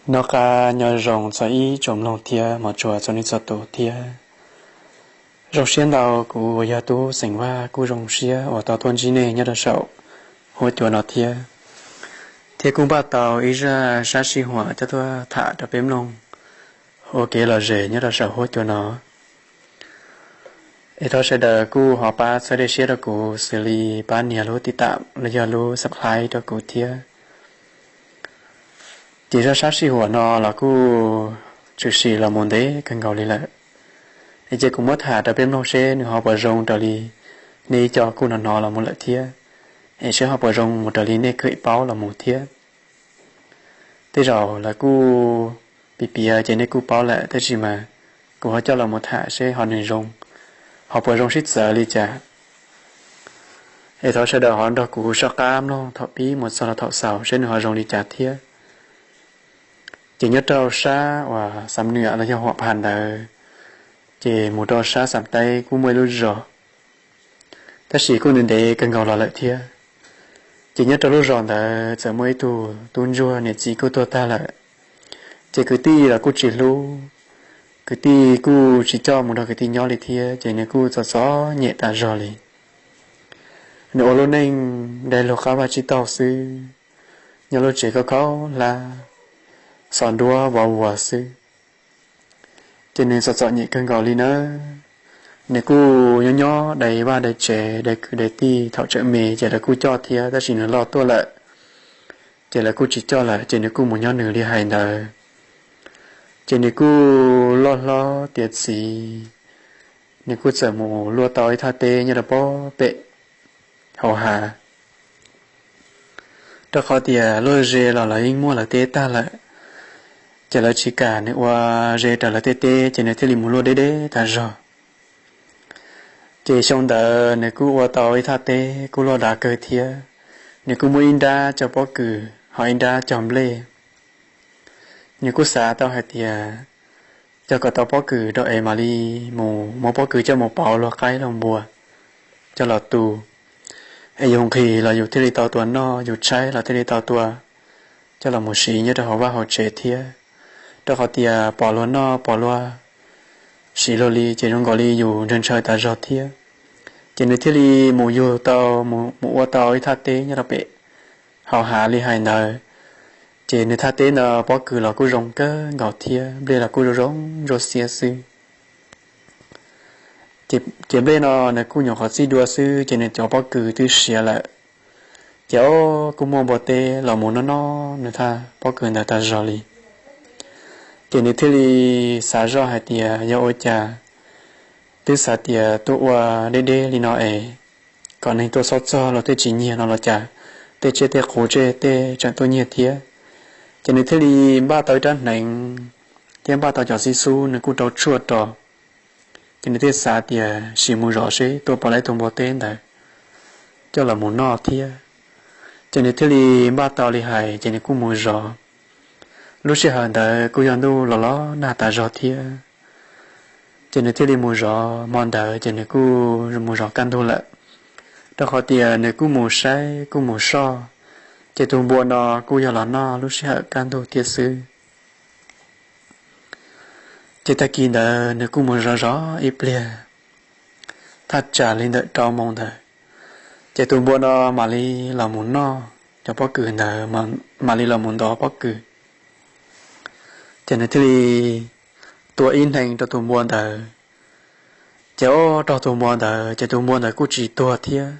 Noj qab nyob zoo txog ib tsoom mloog thiab hmov tshua txhua leej txhua tus thiab. Zoo siab ntau, kuv uas yog Tub Xeem Vaj kuj zoo siab uas tau tuaj ntsib nej nyob rau saum huab cua no thiab. Thiab kuj npaj tau ib zaj sab sij huam coj tuaj tham rau peb mloog ua kev lom zem nyob rau saum huab cua no. Es thov sawv daws kuj ho pab txhawb dej siab rau kuv xws li pab nias lub tiv tam los yog lub subscribe rau kuv thiab. Ces zaj sab sij huam no los kuj tshwm sim los mus ntev kawg nkaus li lawm. Es ces kuv muab tham rau peb mloog seb nws ho puas zoo raws li nej ib co kuj hnov hnov los mus lawm thiab. Es seb ho puas zoo mus raws li nej kheev paub los mus thiab. Tej zaum lawv kuj piav piav ces nej kuj paub lawm, tab sis mas kuv ho coj los mus tham seb ho nws zoo, ho puas zoo sib txawv li cas. Es thov sawv daws ho nrog kuv soj qab mloog thaum pib mus txog los thaum xaus seb nws ho zoo li cas thiab. Ces nyob rau sab uas Xam Nuam los yog Huam Phas ntawd, ces mus rau sab Xam Taib kuj muaj ib lub zos, tab sis kuj ntev ntev kawg nkaus los lawm thiab. Ces nyob rau lub zos ntawd txawm muaj ib tug tub ntsuag niam txiv kuj tuag tag lawm. Ces kwv tij los kuj tsis hlub, kwv tij kuj tsis coj mus nrog kwv tij nyob li thiab, ces nws kuj txom txom nyem tas zog li. Nws ua lub neej dai lug qab vaj tsib taug xwb, nyob lub tsev khaub khaub hlab, xov nruab vov vuas xwb. Ces nws txom txom nyem kawg nkaus li nawb. Nws kuj nyob nyob dai vaj dai tsev dai kwv dai tij, thaum tsawm me ces lawv kuj coj thiab, tab sis nws loj tuaj lawm, ces lawv kuj tsis coj lawm, ces nws kuj mus nyob nws li hais ntawd. Ces nws kuj loj hlob tiav txiv, nws kuj txawm mus luaj tau ib thaj teb nyob rau pob pem hauv hav. Rau qhov tias luaj ze los lawv yeej muaj lawv teb tag lawm, ces lawv tsis kam nws ua ze raws lawv tej teb, ces nws thiaj li mus luaj deb deb tas zog. Ces xyoo ntawd nws kuj ua tau ib thaj teb kuj luaj dav kawg thiab. Nws kuj muaj ib nrab cog pob kws ho ib nrab cog nplej. Nws kuj xav tau hais tias cog kom tau pob kws rau es mam li mus muab pob kws coj mus pauv luag qaib luag npua coj los tu, es yus nqhis los yus thiaj li tau tua noj, yus tshaib los thiaj li tau tua coj los mus siv nyob rau hauv vaj hauv tsev thiab. Rau qhov tias pom luag noj pom luag siv luag li ces zoo nkaus li yus ntshaw ntshaw tas zog thiab. Ces nws thiaj li mus yug tau, mus ua tau ib thaj teb nyob rau pem hauv hav li hais ntawd. Ces nws thaj teb ntawd pob kws los kuj zoo kawg nkaus thiab, nplej los kuj zoo zoo ntsuab xiab xwb. Ces nplej no nws kuj nyuam qhuav txij dua xwb, ces nws cov pob kws twb siav lawm. Ces o, kuj muaj npua teb los mus noj noj nws thaj pob kws ntawd tas zog li. Ces nws thiaj li xav zoj hais tias yog ua cas twb xav tias tuaj ua deb deb li no es kom neeg tuaj txhob txog los tej tsis nyiag no los cas, tej tsiaj tej qus tej tej tseem tuaj nyiag thiab. Ces nws thiaj li npaj tau ib rab hneev thiab npaj tau cov xib xub, nws kuj rau tshuaj ros. Ces nws thiaj xav tias sim mus zov seb tua puas tau tus npua teb ntawd coj los mus noj thiab. Ces nws thiaj li npaj tau li hais, ces nws kuj mus zov. Lub sij hawm ntawd kuj yog ntuj los los nag tas zog thiab. Ces nws thiaj li mus zov, hmo ntawd ces nws kuj mus zov kaj ntug lawm, rau qhov tias nws kuj mus saib kuj mus soj, ces tus npua no kuj yog los noj lub sij hawm kaj ntug thiab xwb. Ces tag kis ntawd nws kuj mus zov zov ib pliag, thaj tsam li ntawm rau moos ntawd, ces tus npua no mam li los mus noj cov pob kws ntawd, mam li los mus ntov pob kws. Ces nws thiaj li tua ib hneev rau tus npua ntawd. Ces o, raug tus npua ntawd, ces tus npua ntawd kuj tsis tuag thiab,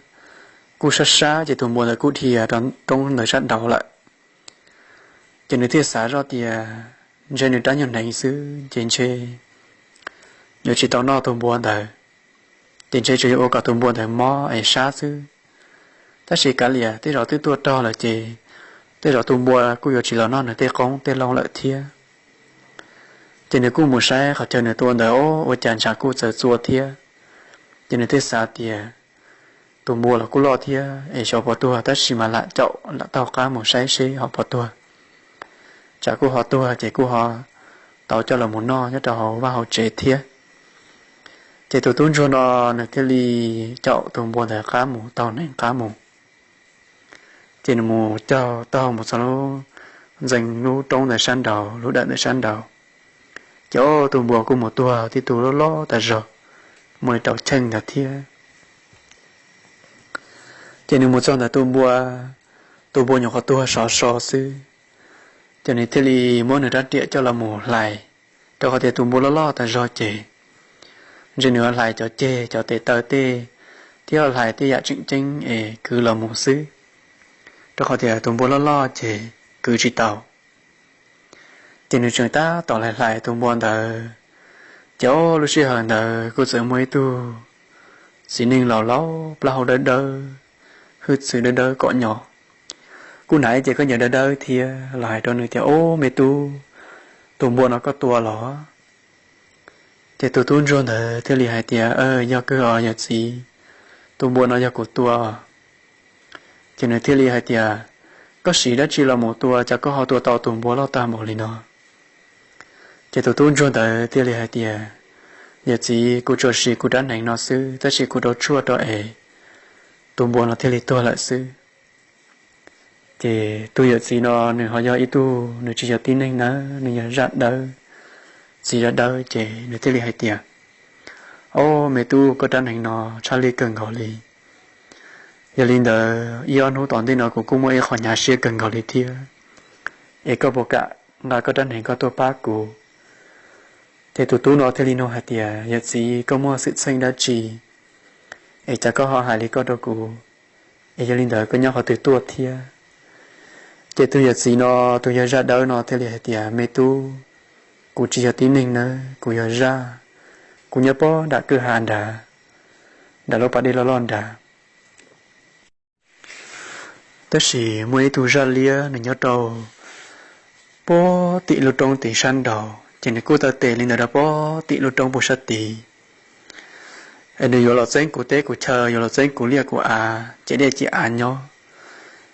kuj sab sab, ces tus npua ntawd kuj dhia rau roob ntawd sab nraud lawm. Ces nws thiaj xav zoj tias ntshe nws rab nyuag hneev xwb ces ntshe yuav tsis tau noj tus npua ntawd, ces ntshe tsuas yuav ua kom tus npua ntawd mob es sab xwb. Tab sis kav liam, tej zaum twb tuaj raug lawm ces tej zaum tus npua kuj yuav tsis los noj nws tej qoob tej loo lawm thiab. Ces nws kuj mus saib qhov chaw nws tua ntawd, o, ua cas ntshav kuj txawv txua thiab. Ces nws thiaj xav tias tus npua los kuj loj thiab es xyov puas tuag, tab sis mas lam caum lam taug qab mus saib seb ho puas tuag, tsam kuj ho tuag ces kuj ho tau coj los mus noj nyob rau hauv vaj hauv tsev thiab. Ces tus tub ntsuag no nws thiaj li caum tus npua ntawd qab mus, taug hneev qab mus. Ces nws mus caug taug mus txog lub ntxees lub roob ntawd sab nraud, lub dawm ntawd sab nraud. Ces tus npua kuj mus tuag tib tug loj loj tas zog, muaj li rau cheej ntawd thiab. Ces nws mus txog ntawm tus npua, tus npua nyuam qhuav tuag sov so xwb. Ces nws thiaj li muab nws rab riam coj los mus hlais, rau qhov tias tus npua loj loj tas zog ces ntshe nws hlais cov ceg cov tes taw tej, thiab hlais tej yam tseem ceeb es kwv los mus xwb, rau qhov tias tus npua loj loj ces kwv tsis tau. Ces nws tseem tab tom hlais hlais tus npua ntawd, ces lub sij hawm ntawd kuj txawm muaj ib tug txiv neej laus laus plaub hau dawb dawb, hwj txwv dawb dawb kom nyo, kuj hnav ib ce khaub ncaws dawb dawb thiab los hais rau nws tias, Ob, me tub, tus npua no koj tua los? Ces tus tub ntsuag ntawd thiaj li hais tias, Yog kawg os yawm txiv, tus npua no yog kuv tua. Ces nws thiaj li hais tias, Koj siv dab tsi los mus tua, cas koj ho tua tau tus npua loj tag npaum li no? Ces tus tub ntsuag ntawd thiaj li hais tias, Yawm txiv, kuv tsuas siv kuv rab hneev no xwb, tab sis kuv rau tshuaj rau es tus npua no thiaj li tuag lawm xwb. Ces tus yawm txiv no nws ho yog ib tug, nws tsis yog tib neeg nawb, nws yog zaj dawb, txiv zaj dawb, ces nws thiaj li hais tias, Ob, me tub, koj rab hneev no tshaj lij kawg nkaus li. Yog li ntawd ib ob hnub tom ntej no kuv kuj muaj ib qho hnyav siab kawg nkaus li thiab, es koj puas kam nqa koj rab hneev koj tuaj pab kuv? Ces tus tub no thiaj li nug hais tias, Yawm txiv, koj muaj xwm txheej dab tsi es cas koj ho hais li koj rau kuv? Es yog li ntawd koj nyob qhov twg tuaj thiab? Ces tus yawm txiv no, tus yog zaj dawb no thiaj li hais tias, Me tub, kuv tsis yog tib neeg nawb, kuv yog zaj, kuv nyob pob nram kwj ha nrad, nram lub pas dej loj loj nrad. Tab sis muaj ib tug zaj liab nws nyob rau pob tim lub roob tid sab nraud, ces nws kuj taw tes li ntawd rau pob tim lub roob puag sab tid. Es nws yuav los txeeb kuv teb kuv chaw, yuav los txeeb kuv liaj kuv av, ces dej ces av nyob.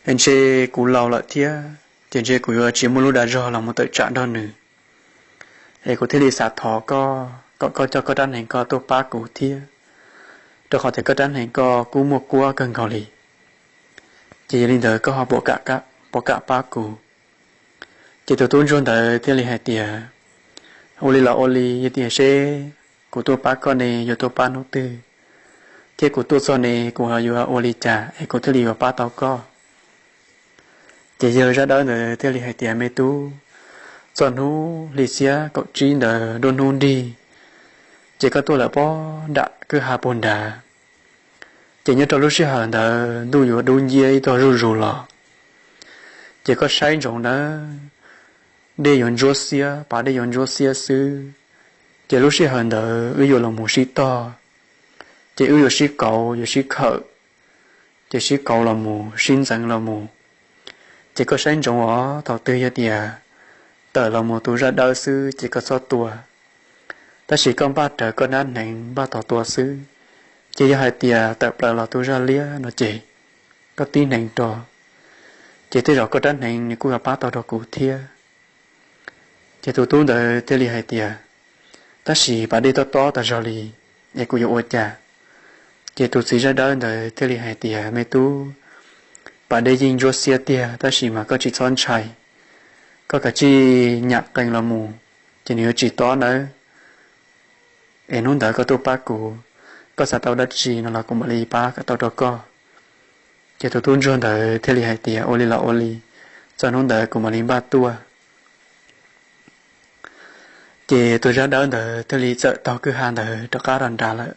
Es ntshe kuv laus lawm thiab, ces ntshe kuv yuav tsis muaj lub dag zog los mus tawm tsam nrog nws. Es kuv thiaj li xav thov koj kom koj coj koj rab hneev koj tuaj pab kuv thiab, rau qhov tias koj rab hneev koj kuj muaj kuab kawg nkaus li. Ces yog li ntawd koj ho puas kam pab kuv? Ces tus tub ntsuag ntawd thiaj li hais tias, Ua li los ua li, yog tias seb kuv tuaj pab koj ne yuav tuaj pab hnub twg, thiab kuv tuaj txog ne kuv ho yuav ua li cas es kuv thiaj li yuav pab tau koj? Ces yawg zaj dawb ntawd thiaj li hais tias, Me tub, txog hnub hli xiab kaum tsib ntawd nruab hnub nrig, ces koj tuaj lawm pob nram kwj ha puag nrad. Ces nyob rau lub sij hawm ntawd ntuj yuav dub nciab ib tog zuj zus los. Ces koj saib ntsoov nawb, dej yuav ntsuab xiab, pas dej yuav ntsuab xiab xwb. Ces lub sij hawm ntawd wb yuav los mus sib tog, ces wb yuav sib kauv, yuav sib khawm, ces sib kauv los mus, sib ntxeev los mus. Ces koj saib ntsoov os, thaum twg yog tias tawm los mus tus zaj dawb xwb ces koj txhob tua, tab sis koj npaj rawv koj rab hneev npaj tos tua xwb. Ces yog hais tias tawm plaws los tus zaj liab no ces koj tib hneev rau, ces tej zaum koj rab hneev nws kuj yuav pab tau rau kuv thiab. Ces tus tub ntawd thiaj li hais tias, Tab sis pas dej tob tob tas zog li, es kuv yuav ua cas? Ces tus txiv zaj dawb ntawd thiaj li hais tias, Me tub, pas dej yeej ntsuab xiab tiag, tab sis mas koj tsis txhob ntshai, koj kav tsij nyam qees los mus, ces nws yuav tsis tob nawb. Es hnub ntawd koj tuaj pab kuv, koj xav tau dab tsi no los kuv mam li pab kom tau rau koj. Ces tus tub ntsuag ntawd thiaj li hais tias, Ua li los ua li, txog hnub ntawd kuv mam li npaj tuaj. Ces tus zaj dawb ntawd thiaj li txawm taug kwj ha ntawd rov qab rau nrad lawm.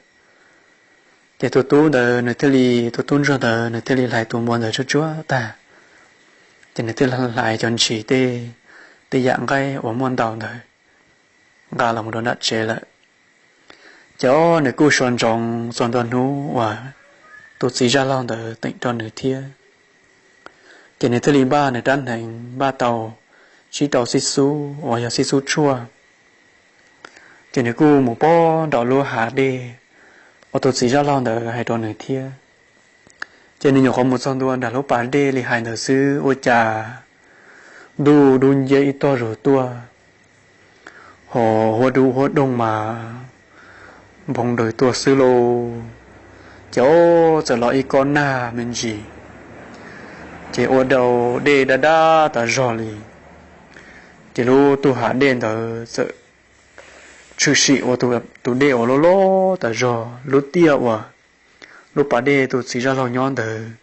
Ces tus tub ntawd nws thiaj li, tus tub ntsuag ntawd nws thiaj li hlais tus npua ntawd tsuag tsuag tag, ces nws thiaj li hlais cov ntshis tej, tej yam nqaij uas muaj ntau ntawd nqa los mus rau nram tsev lawm. Ces ob nws kuj so ntsoov txog ntua hnub uas tus txiv zaj laug ntawd teem rau nws thiab. Ces nws thiaj li npaj nws rab hneev npaj tau tsib rau xib xub uas yog xib xub tshuaj. Ces nws kuj mus pob nram lub hav dej uas tus txiv zaj laug ntawd hais rau nws thiab. Ces nws nyuam qhuav mus txog ntua nram lub pas dej li hais ntawd xwb ua cas ntuj dub nciab ib tog zuj zus tuaj, ho huab dub huab doog mas nphoo nraws tuaj xwb lauj. Ces ob txawm los ib kob nag me ntsis, ces ua rau dej dab dab tas zog li. Ces lub tug hav dej ntawd txawm tshwm sim ua tus dej uas loj loj tas zog. Lub tiaj uas lub pas dej tus txiv zaj laug nyob ntawd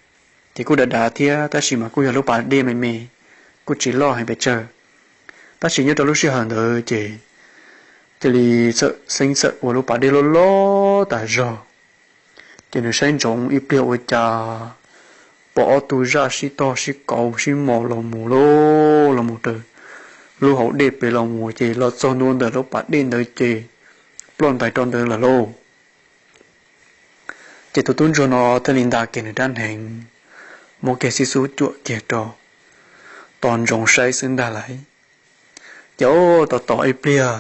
ces kuj dav dav thiab, tab sis mas kuj yog lub pas dej me me, kuj tsis loj heev pes tsawg. Tab sis nyob rau lub sij hawm ntawd ces cia li txawm xeeb txawm ua lub pas dej loj loj tas zog. Ces nws saib ntsoov ib pliag ua cas pom ob tug zaj sib tog sib kauv sib mos los mus lauj, los mus raws lub hauv dej pem los mus, ces los txog ntua ntawm lub pas dej ntawd ces ploj ntais rau ntawd lawm lauj. Ces tus tub ntsuag no thiaj li nta kiag nws rab hneev, muab kiag xib xub cuam kiag rau, tos ntsoov saib xwb ntag lauj. Ces tos tos ib pliag,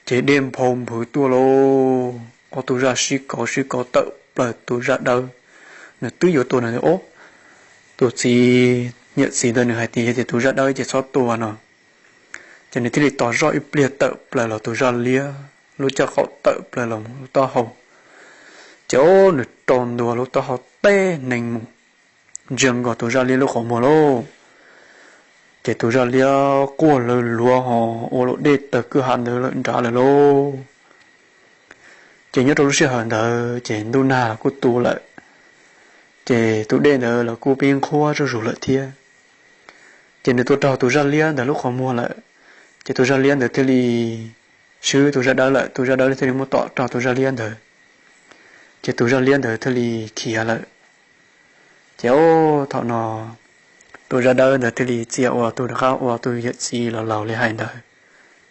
ces dej nphau nphwv tuaj lauj, ob tug zaj sib kauv sib kauv tawm plaws tus zaj dawb. Nws twb yuav tua nws, ob, tus txiv, yawm txiv ntawd nws hais tias yog tias tus zaj dawb ces txhob tua no. Ces nws thiaj li tos zoj ib pliag tawm plaws los tus zaj liab lub caj qaum tawm plaws los mus lub taub hau. Ces ob, nws rau ntua lub taub hau teb hneev mus, ntsia nkaus tus zaj liab lub qhov muag lauj. Ces tus zaj liab quaj lawv luav ho ua luam dej tawg kwj ha ntawd lawm nrad lawm lauj. Ces nyob rau lub sij hawm ntawd ces ntuj nag los kuj tu lawm, ces tus dej ntawd los kuj pib nqhuab zuj zus lawm thiab. Ces nws tua raug tus zaj liab ntawd lub qhov muag lawm, ces tus zaj liab ntawd thiaj li swb tus zaj dawb lawm, tus zaj dawb thiaj li muab tom raug tus zaj liab ntawd, ces tus zaj liab ntawd thiaj li khiav lawm. Ces ob, thaum no tus zaj dawb ntawd thiaj li txia ua tus rov qab ua tus yawm txiv los laus li hais ntawd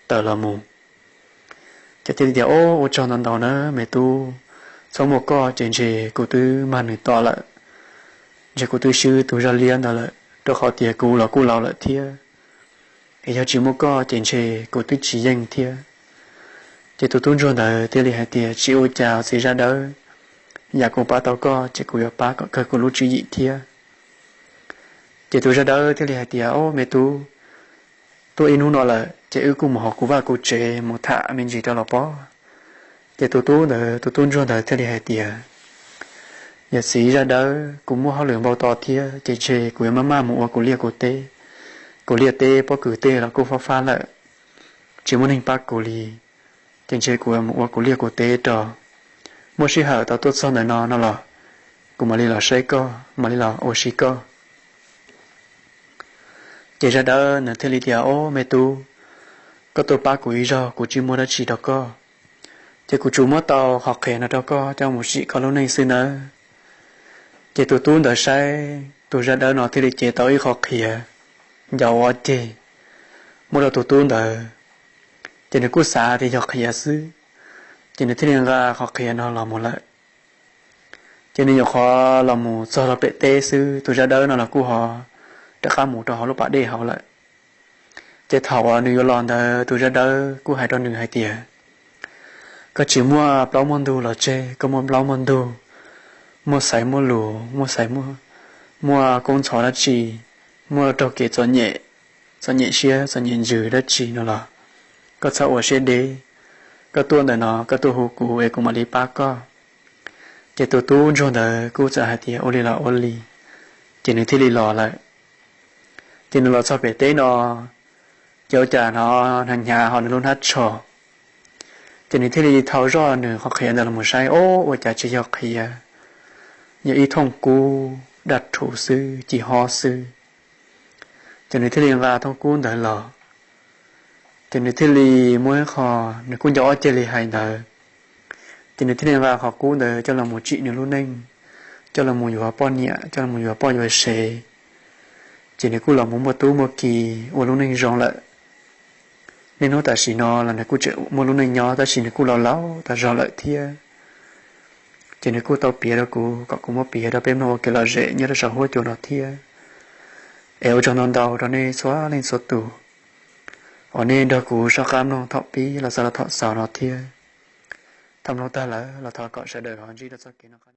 tawm los mus. Ces thiaj li tias, Ob, ua tsaug ntau ntau na me tub, txhob muaj koj ces ntshe kuv twb mag nws tom lawm, ntshe kuv twb swb tus zaj liab ntawd lawm, rau qhov tias kuv los kuj laus lawm thiab, es yog tsis muaj koj ces ntshe kuv twb tsis yeej thiab. Ces tus tub ntsuag ntawd thiaj li hais tias, Tsis ua cas txiv zaj dawb, yam kuv pab tau koj ces kuv yuav pab kom kawg kuv lub tswv yim thiab. Ces tus zaj dawb thiaj li hais tias, Ob, me tub, tuaj ib hnub no lawm ces wb kuj mus hauv kuv vaj kuv tsev mus tham me ntsis rau los pob. Ces tus tub ntawd, tus tub ntsuag ntawd thiaj li hais tias, Yawm txiv zaj dawb, kuv muaj hauj lwm npau taws thiab ces ntshe kuv yuav maj maj mus ua kuv liaj kuv teb. Kuv liaj teb pob kws tej los kuj fab fab lawm, tsis muaj neeg pab kuv li, ces ntshe kuv mus ua kuv liaj kuv teb rau, muaj sij hawm tau tuaj txog ntawm no no los kuv mam li los saib koj, mam li los ua si koj. Ces zaj dawb nws thiaj li tias, Ob, me tub, koj tuaj pab kuv ib zaug, kuv tsis muaj dab tsi rau koj, ces kuv tsuas muab tau qhov qhiav no rau koj coj mus sim koj lub neej xwb nawb. Ces tus tub ntawd saib tus zaj dawb no thiaj li cev tau ib qho qhiav ncau ob ceg muab rau tus tub ntawd, ces nws kuj xav tias yog qhiav xwb, ces nws thiaj li nqa qhov qhiav no los mus lawm. Ces nws nyuam qhuav los mus txog rau pem teb xwb, tus zaj dawb no los kuj ho rov qab mus rau hauv lub pas dej hauv lawm. Ces thaum uas nws yuav los ntawd tus zaj dawb kuj hais rau nws hais tias, Koj tsis muaj plaub muaj ntug los tseg, koj muaj plaub muaj ntug, muaj xaiv muaj lus, muaj xaiv, muaj koob ntxhov dab tsi, muaj raug kev txom nyem, txom nyem siab txom nyem ntsws dab tsi no los koj txhob ua siab deb. Koj tuaj ntawm no koj tuaj hu kuv es kuv mam li pab koj. Ces tus tub ntsuag ntawd kuj txawm hais tias, Ua li los ua li. Ces nws thiaj li los lawm. Ces nws los txog pem teb no, ces ua cas hnov hnyav hnyav hauv nws lub hnab tsho. Ces nws thiaj li thau zoj nws qhov qhiav ntawd los mus saib, ob, ua cas tsis yog qhiav, yog ib thooj kub daj rhuv xwb, ci hob xwb. Ces nws thiaj li nqa thooj kub ntawd los, ces nws thiaj li muab ib qho, nws kuj ncau ob ceg li hais ntawd, ces nws thiaj li nqa qhov kub ntawd coj los mus tsim nws lub neej, coj los mus yuav poj niam, coj los mus yuav poj yuav sev. Ces nws kuj los mus muaj tub muaj ki, ua lub neej zoo lawm. Niaj hnub tam sim no los nws kuj tseem muaj lub neej nyob, tab sis nws kuj laus laus tas zog lawm thiab. Ces nws kuj tau piav rau kuv kom kuv muab piav rau peb mloog ua kev lom zem nyob rau saum huab cua no thiab. Es ua tsaug ntau ntau rau nej txhua leej txhua tus uas nej nrog kuv soj qab mloog thaum pib los txog rau thaum xaus no thiab. Thaum mloog tag lawm los thov kom sawv daws ho ntsib rau txoj kev noj qab